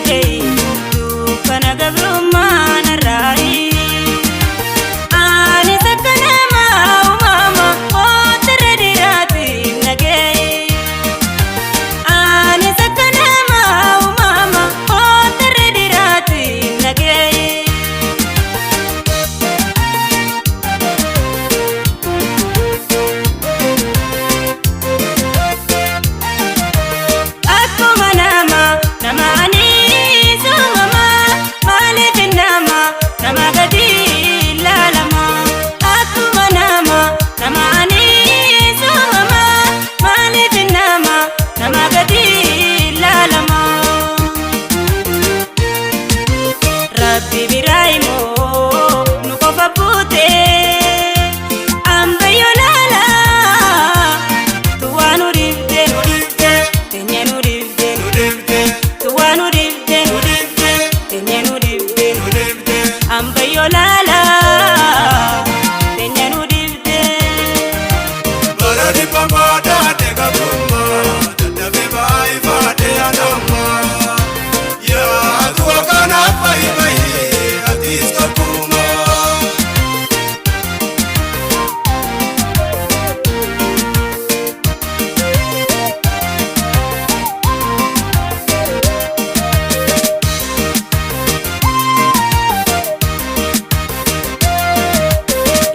bayi dukkana gabrummaa narraayi. Anis akka nama uumama ootirra dhiiraatiin nagee. Anis akka nama uumama ootirra dhiiraatiin nagee. Akkuma nama nama anis uumama maaliif nama nama gadi ilaalama? Akkuma nama nama anis uumama maaliif nama nama gadi ilaalama? Rabbi biraa immoo nu qofa buute ambayyoo laala tuwaa nu dhiifte nu dhiifte teenyee nu dhiifte nu Nudifte, tuwaa nu dhiifte nu nudifte, teenyee nu dhiifte nudifte. Ambayyoo laala teenyee nu dhiifte. Bara dhibba baadhaadhe gabrummaa, dadhabee baay'ifaadhe anammaa. Yaa du'a kanaaf bayi bayi, atis tokkummaa.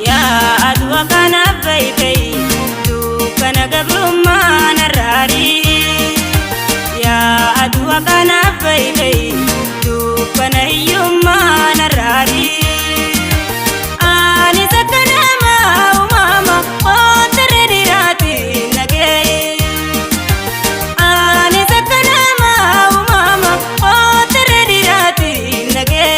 Yaa adu'a kanaaf bayi bayi dukkana gabrummaa narraari. Yaa adu'a kanaaf bayi bayi dukkana hiyyummaa narraari. Anis akka nama uumama ootirra dhiiraatiin nagee. Anis akka nama uumama ootirra dhiiraatiin nagee.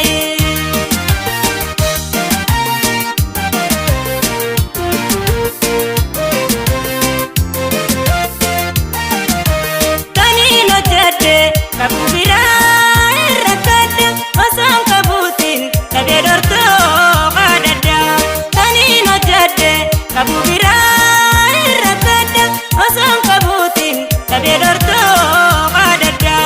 Kaniin hojjedhe qabu biraa irra kadhe osoon qabuutiin dhabee dhortoo kadhadha. Kaniin hojjedhe qabu biraa irra kadhe osoon qabuutiin dhabee dhortoo kadhadha.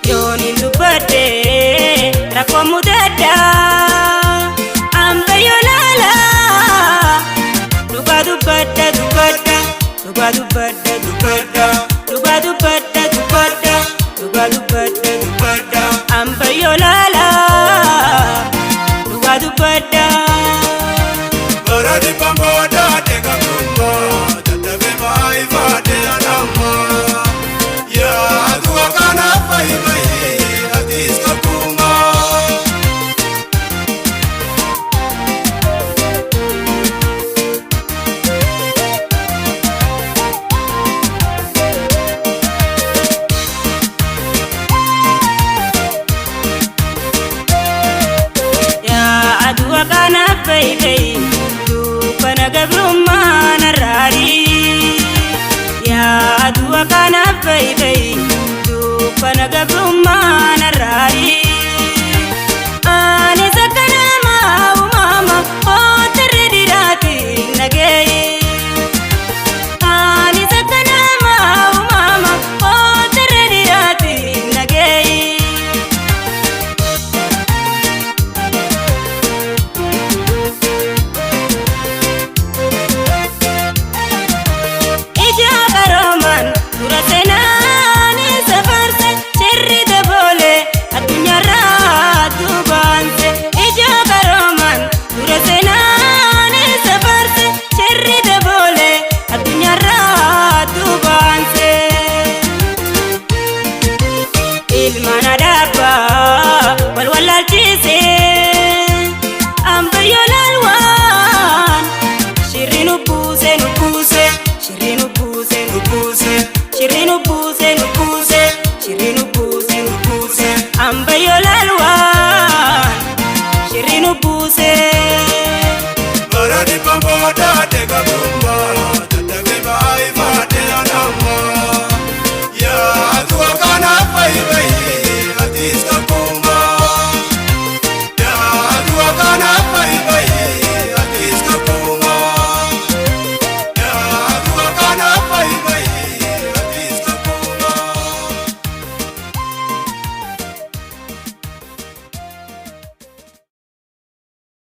Yooniin dubbadhe rakkoo mudadha. Ambayyoo laala. Dhugaa dubbadha dubbadha dhugaa dubbadha Dubbadha, dhugaa dubbadha dubbadha dhugaa dubbadha dubbadha. Ambayyoo laala dhugaa dubbadha. Bara dhibba baadhaadhe gabrummaa, dadhabee baay'ifaadhe anammaa. Yaa du'a kanaaf bayi bayi, atis tokkummaa. Yaa adu'a kanaaf bayi bayi dukkana gabrummaa narraari. Yaa adu'a kanaaf bayi bayi dukkana gabrummaa narraari. Anis akka nama uumama ootirri dhiiraatiin nagee. Anis akka nama uumama ootirri dhiiraatiin nagee. Ija qaroomaan dura seenaan isa farse shirri daboolee addunyaarraa duubaanse. Ija qaroomaan dura seenaan isa farse shirri daboolee addunyaarraa duubaanse. Ilmaan adabbaa wal wallaalchise ambayyoo laalwaan shirri nu buuse nu buuse shirri nu buuse nu Nubuse, shirri nu buuse nu nubuse, shirri nu buuse nubuse. Ambayyoo.